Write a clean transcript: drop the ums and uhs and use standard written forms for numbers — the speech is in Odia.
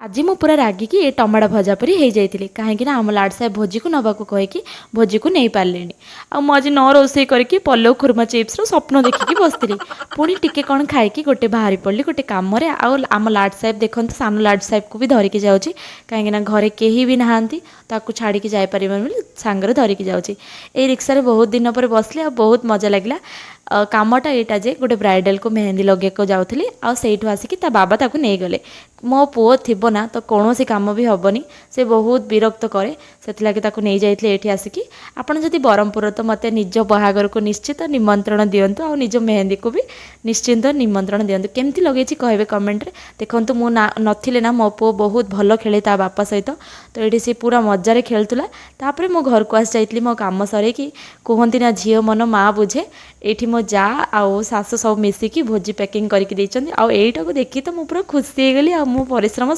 ଆଜି ମୁଁ ପୁରା ରାଗିକି ଏ ଟମାଟୋ ଭଜା ପରି ହେଇଯାଇଥିଲି, କାହିଁକିନା ଆମ ଲାଡ଼ ସାହେବ ଭୋଜିକୁ ନେବାକୁ କହିକି ଭୋଜିକୁ ନେଇପାରିଲେଣି। ଆଉ ମୁଁ ଆଜି ନ ରୋଷେଇ କରିକି ପଲଉ ଖୁର୍ମା ଚିପ୍ସର ସ୍ୱପ୍ନ ଦେଖିକି ବସିଥିଲି। ପୁଣି ଟିକେ କ'ଣ ଖାଇକି ଗୋଟେ ବାହାରି ପଡ଼ିଲି ଗୋଟେ କାମରେ। ଆଉ ଆମ ଲାଡ଼ ସାହେବ ଦେଖନ୍ତୁ, ସାନ ଲାଡ଼ ସାହେବକୁ ବି ଧରିକି ଯାଉଛି, କାହିଁକିନା ଘରେ କେହି ବି ନାହାନ୍ତି, ତାକୁ ଛାଡ଼ିକି ଯାଇପାରିବନି ବୋଲି ସାଙ୍ଗରେ ଧରିକି ଯାଉଛି। ଏଇ ରିକ୍ସାରେ ବହୁତ ଦିନ ପରେ ବସିଲି ଆଉ ବହୁତ ମଜା ଲାଗିଲା। କାମଟା ଏଇଟା ଯେ ଗୋଟେ ବ୍ରାଇଡ଼ାଲକୁ ମେହେନ୍ଦି ଲଗେଇବାକୁ ଯାଉଥିଲି, ଆଉ ସେଇଠୁ ଆସିକି ତା ବାବା ତାକୁ ନେଇଗଲେ। ମୋ ପୁଅ ଥିବ ନା ତ କୌଣସି କାମ ବି ହେବନି, ସେ ବହୁତ ବିରକ୍ତ କରେ, ସେଥିଲାଗି ତାକୁ ନେଇଯାଇଥିଲି ଏଇଠି ଆସିକି। ଆପଣ ଯଦି ବ୍ରହ୍ମପୁର ତ ମୋତେ ନିଜ ବାହାଘରକୁ ନିଶ୍ଚିତ ନିମନ୍ତ୍ରଣ ଦିଅନ୍ତୁ, ଆଉ ନିଜ ମେହେନ୍ଦୀକୁ ବି ନିଶ୍ଚିନ୍ତ ନିମନ୍ତ୍ରଣ ଦିଅନ୍ତୁ। କେମିତି ଲଗେଇଛି କହିବେ କମେଣ୍ଟରେ। ଦେଖନ୍ତୁ, ମୁଁ ନା ନଥିଲେ ନା ମୋ ପୁଅ ବହୁତ ଭଲ ଖେଳେ ତା ବାପା ସହିତ, ତ ଏଇଠି ସେ ପୁରା ମଜାରେ ଖେଳୁଥିଲା। ତାପରେ ମୁଁ ଘରକୁ ଆସି ଯାଇଥିଲି ମୋ କାମ ସରେଇକି। କୁହନ୍ତି ନା ଝିଅ ମନ ମା ବୁଝେ। ଏଇଠି ମୋ ଯା ଆଉ ଶାଶୁ ସବୁ ମିଶିକି ଭୋଜି ପ୍ୟାକିଂ କରିକି ଦେଇଛନ୍ତି, ଆଉ ଏଇଟାକୁ ଦେଖି ତ ମୁଁ ପୁରା ଖୁସି ହେଇଗଲି ଆଉ ମୋ ପରିଶ୍ରମ